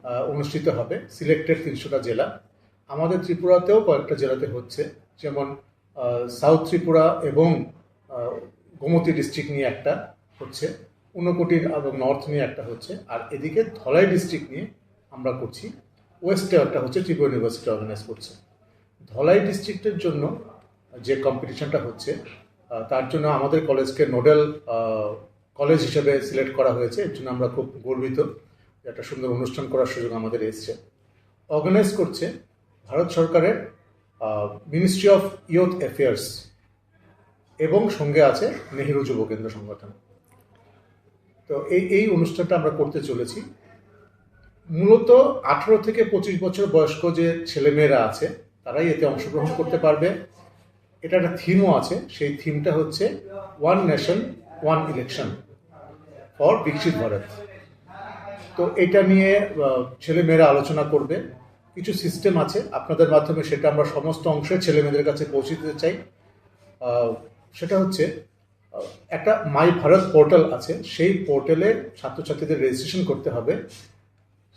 আহ, অনুষ্ঠিত হবে, সিলেক্টেড তিনশোটা জেলা। আমাদের ত্রিপুরাতেও কয়েকটা জেলাতে হচ্ছে, যেমন, আহ, সাউথ ত্রিপুরা এবং, আহ, গোমতী ডিস্ট্রিক্ট নিয়ে একটা হচ্ছে, ঊনকোটি এবং নর্থ নিয়ে একটা হচ্ছে, আর এদিকে ধলাই ডিস্ট্রিক্ট নিয়ে আমরা করছি, ওয়েস্টে একটা হচ্ছে, ত্রিপুরা ইউনিভার্সিটি অর্গানাইজ করছে। ধলাই ডিস্ট্রিক্টের জন্য যে কম্পিটিশনটা হচ্ছে, আহ, তার জন্য আমাদের কলেজকে নোডাল, আহ, কলেজ হিসেবে সিলেক্ট করা হয়েছে। এর জন্য আমরা খুব গর্বিত যে একটা সুন্দর অনুষ্ঠান করার সুযোগ আমাদের এসছে। অর্গানাইজ করছে ভারত সরকারের, আহ, মিনিস্ট্রি অফ ইয়ুথ অ্যাফেয়ার্স এবং সঙ্গে আছে নেহেরু যুব কেন্দ্র সংগঠন। তো এই, এই অনুষ্ঠানটা আমরা করতে চলেছি। মূলত আঠারো থেকে পঁচিশ বছর বয়স্ক যে ছেলেমেয়েরা আছে, তারাই এতে অংশগ্রহণ করতে পারবে। এটা একটা থিমও আছে, সেই থিমটা হচ্ছে one nation one election for বিকশিত ভারত। তো এটা নিয়ে, আহ, ছেলেমেয়েরা আলোচনা করবে। কিছু সিস্টেম আছে, আপনাদের মাধ্যমে সেটা আমরা সমস্ত অংশের ছেলেমেয়েদের কাছে পৌঁছে দিতে চাই। আহ, সেটা হচ্ছে, আহ, একটা মাই ভারত পোর্টাল আছে, সেই পোর্টালে ছাত্রছাত্রীদের রেজিস্ট্রেশন করতে হবে।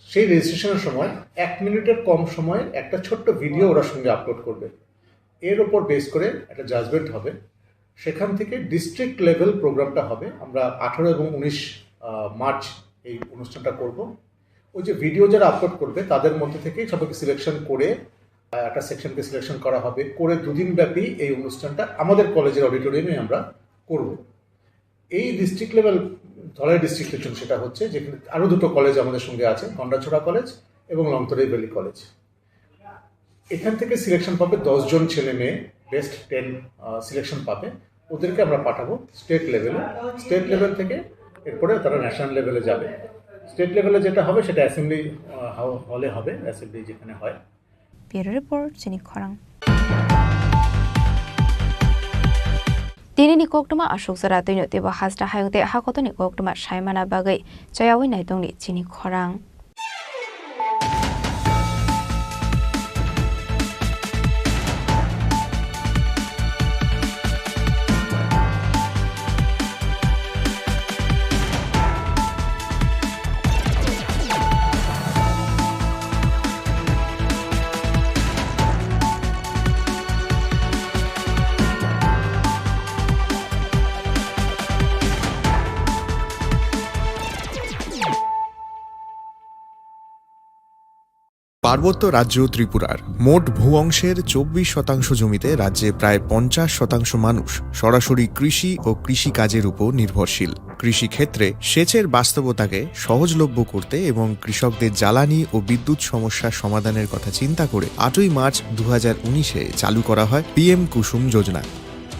সেই রেজিস্ট্রেশনের সময় এক মিনিটের কম সময়ে একটা ছোট্ট ভিডিও ওরা সঙ্গে আপলোড করবে। এর ওপর বেস করে একটা জাজমেন্ট হবে। সেখান থেকে ডিস্ট্রিক্ট লেভেল প্রোগ্রামটা হবে। আমরা আঠারো এবং উনিশ, আহ, মার্চ এই অনুষ্ঠানটা করব। ওই যে ভিডিও যারা আপলোড করবে, তাদের মধ্যে থেকে সবাইকে সিলেকশন করে, আহ, একটা সেকশনকে সিলেকশন করা হবে, করে দুদিন ব্যাপী এই অনুষ্ঠানটা আমাদের কলেজের অডিটোরিয়ামে আমরা করব। এই ডিস্ট্রিক্ট লেভেল, ধলাই ডিস্ট্রিক্টের জন্য সেটা হচ্ছে, যেখানে আরও দুটো কলেজ আমাদের সঙ্গে আছে, গন্ডাছড়া কলেজ এবং লংতরাই ভ্যালি কলেজ। এখান থেকে সিলেকশন পাবে দশ জন ছেলে মেয়ে, বেস্ট টেন, আহ, সিলেকশন পাবে। ওদেরকে আমরা পাঠাবো স্টেট লেভেলে। স্টেট লেভেল থেকে এরপরে তারা ন্যাশনাল লেভেলে যাবে। স্টেট লেভেলে যেটা হবে, সেটা অ্যাসেম্বলি, আহ, হল-, হলে হবে, অ্যাসেম্বলি যেখানে হয়। Bureau Report, Chini Khorang. Tinini koktwma aswk jora twino teibo hasta hayung tei hakotoni koktwma saimana bagwi chayawi naitongni Chini Khorang. পার্বত্য রাজ্য ত্রিপুরার মোট ভূ অংশের চব্বিশ শতাংশ জমিতে রাজ্যে প্রায় পঞ্চাশ শতাংশ মানুষ সরাসরি কৃষি ও কৃষিকাজের উপর নির্ভরশীল। কৃষিক্ষেত্রে সেচের বাস্তবতাকে সহজলভ্য করতে এবং কৃষকদের জ্বালানি ও বিদ্যুৎ সমস্যার সমাধানের কথা চিন্তা করে আটই মার্চ দু হাজার উনিশে চালু করা হয় পিএম কুসুম যোজনা,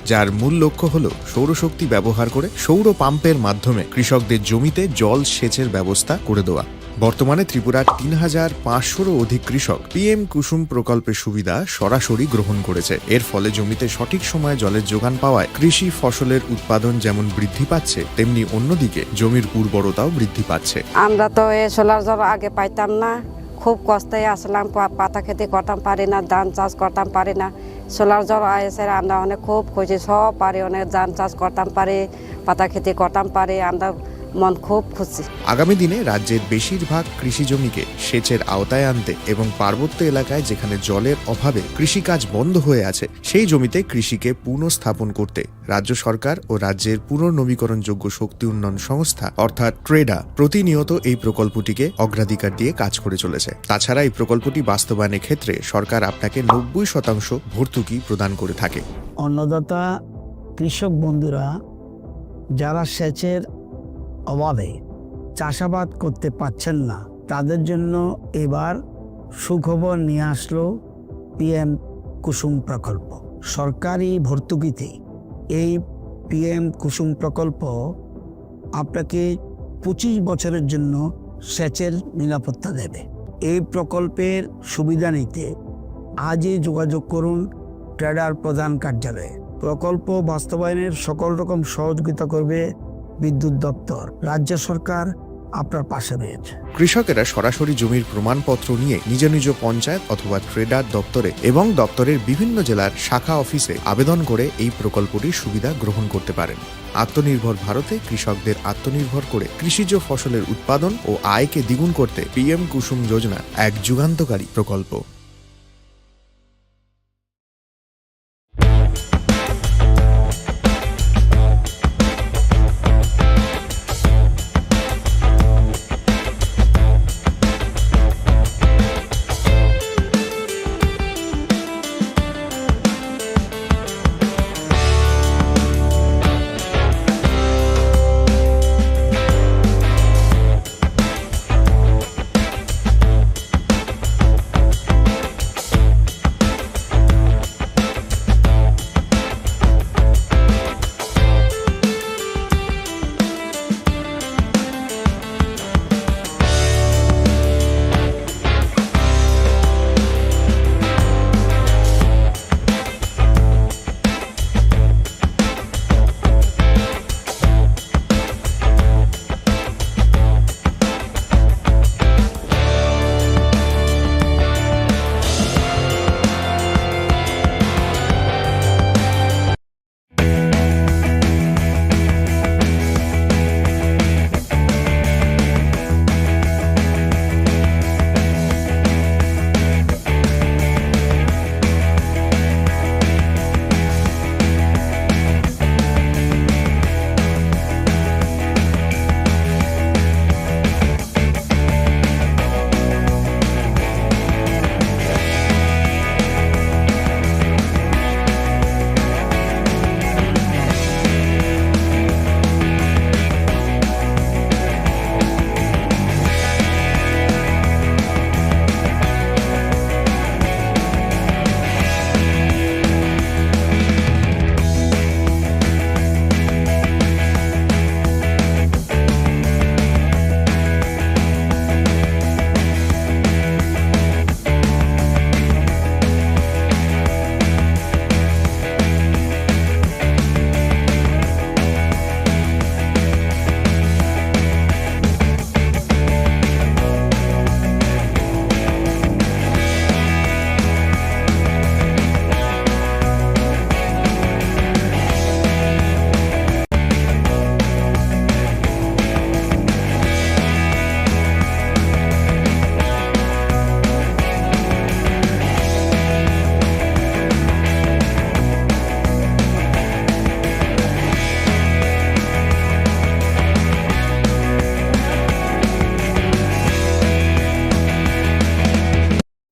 যার মূল লক্ষ্য হল সৌরশক্তি ব্যবহার করে সৌর পাম্পের মাধ্যমে কৃষকদের জমিতে জল সেচের ব্যবস্থা করে দেওয়া। বর্তমানে ত্রিপুরার তিন হাজার পাঁচশোরও অধিক কৃষক পিএম কুসুম প্রকল্পের সুবিধা সরাসরি গ্রহণ করেছে। এর ফলে জমিতে সঠিক সময়ে জলের যোগান পাওয়ায় কৃষি ফসলের উৎপাদন যেমন বৃদ্ধি পাচ্ছে, তেমনি অন্যদিকে জমির উর্বরতাও বৃদ্ধি পাচ্ছে। আমরা তো এই সোলার জল আগে পাইতাম না, খুব কষ্টে আসলাম, পা-, পাতা খেতে করতাম পারি না, ধান চাষ করতাম পারি না। সোলার জল আইসে আমরা অনেক খুব খুশি, সব পারি, অনেক ধান চাষ করতাম পারি, পাতা খেতে করতাম পারি, আমরা মন খুব খুশি। আগামী দিনে রাজ্যের বেশিরভাগ কৃষি জমিকে সেচের আওতায় আনতে এবং পার্বত্য এলাকায় যেখানে জলের অভাবে কৃষিকাজ বন্ধ হয়ে আছে, সেই জমিতে কৃষিকে পুনঃস্থাপন করতে রাজ্য সরকার ও রাজ্যের পুনর্নবীকরণযোগ্য শক্তি উন্নয়ন সংস্থা অর্থাৎ ট্রেডা প্রতিনিয়ত এই প্রকল্পটিকে অগ্রাধিকার দিয়ে কাজ করে চলেছে। তাছাড়া এই প্রকল্পটি বাস্তবায়নের ক্ষেত্রে সরকার আপনাকে নব্বই শতাংশ ভর্তুকি প্রদান করে থাকে। অন্নদাতা কৃষক বন্ধুরা যারা সেচের অভাবে চাষাবাদ করতে পারছেন না, তাদের জন্য এবার সুখবর নিয়ে আসলো পিএম কুসুম প্রকল্প। সরকারি ভর্তুকিতে এই পিএম কুসুম প্রকল্প আপনাকে পঁচিশ বছরের জন্য সেচের নিরাপত্তা দেবে। এই প্রকল্পের সুবিধা নিতে আজই যোগাযোগ করুন ট্রেডার প্রধান কার্যালয়ে। প্রকল্প বাস্তবায়নের সকল রকম সহযোগিতা করবে বিদ্যুৎ দপ্তর। রাজ্য সরকার আপনার পাশে রয়েছে। কৃষকেরা সরাসরি জমির প্রমাণপত্র নিয়ে নিজ নিজ পঞ্চায়েত অথবা ট্রেডার দপ্তরে এবং দপ্তরের বিভিন্ন জেলার শাখা অফিসে আবেদন করে এই প্রকল্পটির সুবিধা গ্রহণ করতে পারেন। আত্মনির্ভর ভারতে কৃষকদের আত্মনির্ভর করে কৃষিজ ফসলের উৎপাদন ও আয়কে দ্বিগুণ করতে পিএম কুসুম যোজনা এক যুগান্তকারী প্রকল্প।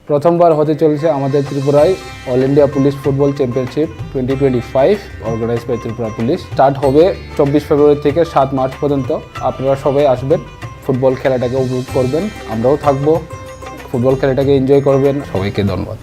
প্রথমবার হতে চলেছে আমাদের ত্রিপুরায় All India Police Football Championship twenty twenty five, organise by Tripura Police. Start হবে চব্বিশ ফেব্রুয়ারি থেকে সাত মার্চ পর্যন্ত। আপনারা সবাই আসবেন, ফুটবল খেলাটাকে উপভোগ করবেন, আমরাও থাকবো, ফুটবল খেলাটাকে এনজয় করবেন। সবাইকে ধন্যবাদ।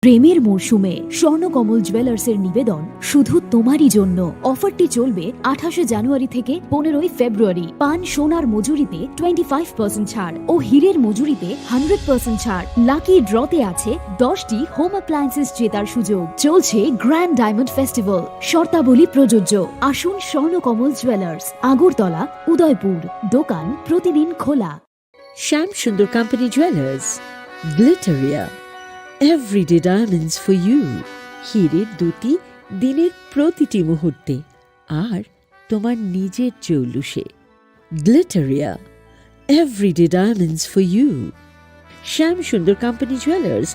প্রেমের মরশুমে স্বর্ণকমল জুয়েলার্সের নিবেদন শুধু তোমারই জন্য। অফারটি চলবে আঠাশে জানুয়ারি থেকে পনেরোই ফেব্রুয়ারি। পান সোনার মজুরিতে টোয়েন্টি ফাইভ পার্সেন্ট ছাড় ও হীরের মজুরিতে হান্ড্রেড পার্সেন্ট ছাড়। লাকি ড্রতে আছে দশটি হোম অ্যাপ্লায়েন্সেস জেতার সুযোগ। চলছে গ্র্যান্ড ডায়মন্ড ফেস্টিভ্যাল, শর্তাবলী প্রযোজ্য। আসুন স্বর্ণকমল জুয়েলার্স, আগরতলা, উদয়পুর। দোকান প্রতিদিন খোলা। Shyam Sundar company jewellers, Glitteria, everyday diamonds for you. হীরের দ্যুতি দিনের প্রতিটি মুহূর্তে, আর তোমার নিজের জৌলুসে। Glitteria, everyday diamonds for you. Shyam Sundar company jewellers.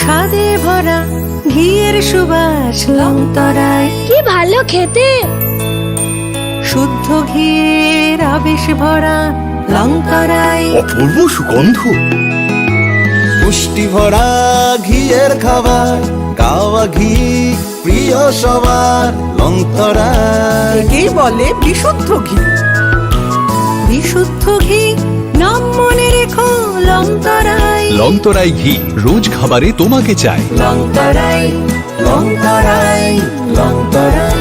স্বাদে ভরা ঘিয়ের সুবাস লংতরাই। কি ভালো খেতে। শুদ্ধ ঘিয়ের আবেশ ভরা লংতরাই। অপূর্ব সুগন্ধ। পুষ্টি ভরা ঘিয়ের খাবার, গাওয়া ঘি প্রিয় সবার লংতরাই। একেই বলে বিশুদ্ধ ঘি। বিশুদ্ধ ঘি, নাম মনে রেখো লংতরাই। লংতরাই ঘি, রোজ খাবারে তোমাকে চাই। লংতরাই, লংতরাই, লংতরাই।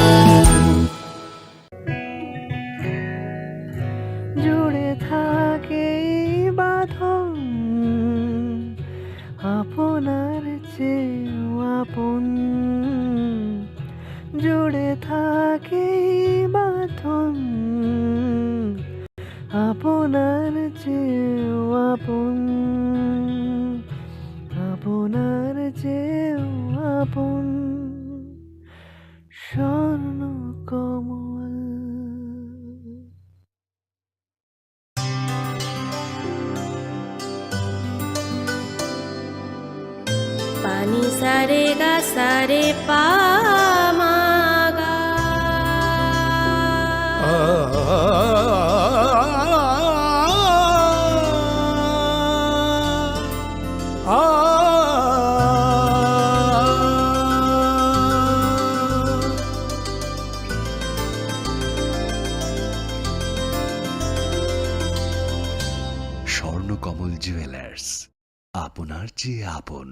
জুড়ে থাকে এই বাঁধন, আপনার চেয়েও আপন। জুড়ে থাকে এই বাঁধন, আপনার চেয়েও আপন, আপনার চেয়েও আপন। স্বর্ণ কমল। পানি সারে গা সারে পা মা গা। স্বর্ণকমল জুয়েলার্স, আপনার চেয়ে আপন।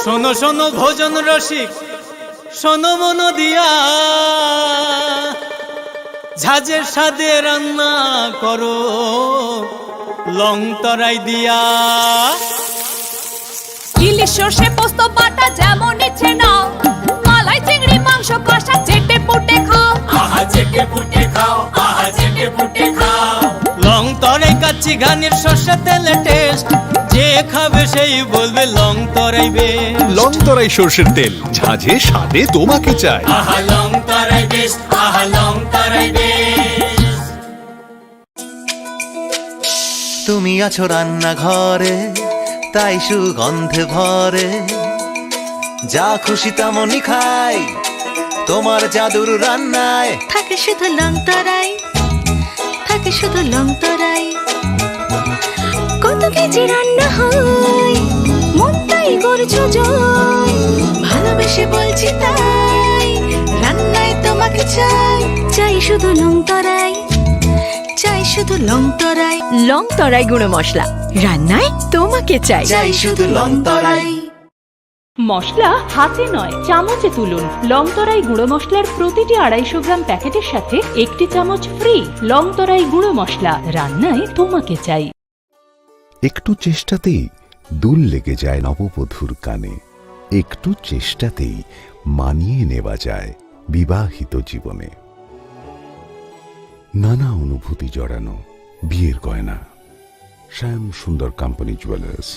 শোনো শোনো ভোজন রসিক, শোনো মন দিয়া, ঝাঁঝের স্বাদে রান্না করো লং তরাই দিয়া। ইলিশ সর্ষে পোস্ত বাটা যেমন ইচ্ছে নাও, মালাই চিংড়ি মাংস কষা চেটে পুটে খাও। আহা চেটে পুটে খাও, আহা চেটে পুটে খাও। লং তরাই কাচ্চি ঘানির সর্ষে তেলে টেস্ট, যে খাবে সেই বলবে লং তরাই বেস্ট। লং তরাই সর্ষের তেল, ঝাঁঝে স্বাদে তোমাকে চাই। আহা লং তরাই বেস্ট, আহা লং তরাই বেস্ট। তুমি আছো রান্নাঘরে, তাই সুগন্ধে ভরে। যা খুশি তেমনই খাই, তোমার জাদুর রান্নায়। থাকে শুধু লং তরাই, থাকে শুধু লং তরাই। কত কেজি রান্না হয়, মনটাই করছো জয়। ভালোবেসে বলছি তাই, রান্নায় তোমাকে চাই। চাই শুধু লং তরাই, চাই শুধু লং তরাই। লং তরাই গুঁড়ো মশলা, রান্নায় তোমাকে চাই। চাই শুধু লং তরাই। মশলা হাতে নয়, চামচে তুলুন। লং তরাই গুঁড়ো মশলার প্রতিটি আড়াইশো গ্রাম প্যাকেটের সাথে একটি চামচ ফ্রি। লং তরাই গুঁড়ো মশলা, রান্নায় তোমাকে চাই। একটু চেষ্টাতেই দুল লেগে যায় নববধূর কানে। একটু চেষ্টাতেই মানিয়ে নেওয়া যায় বিবাহিত জীবনে। নানা অনুভূতি জড়ানো, বিয়ের গয়না, শ্যাম সুন্দর কোম্পানি জুয়েলার্স।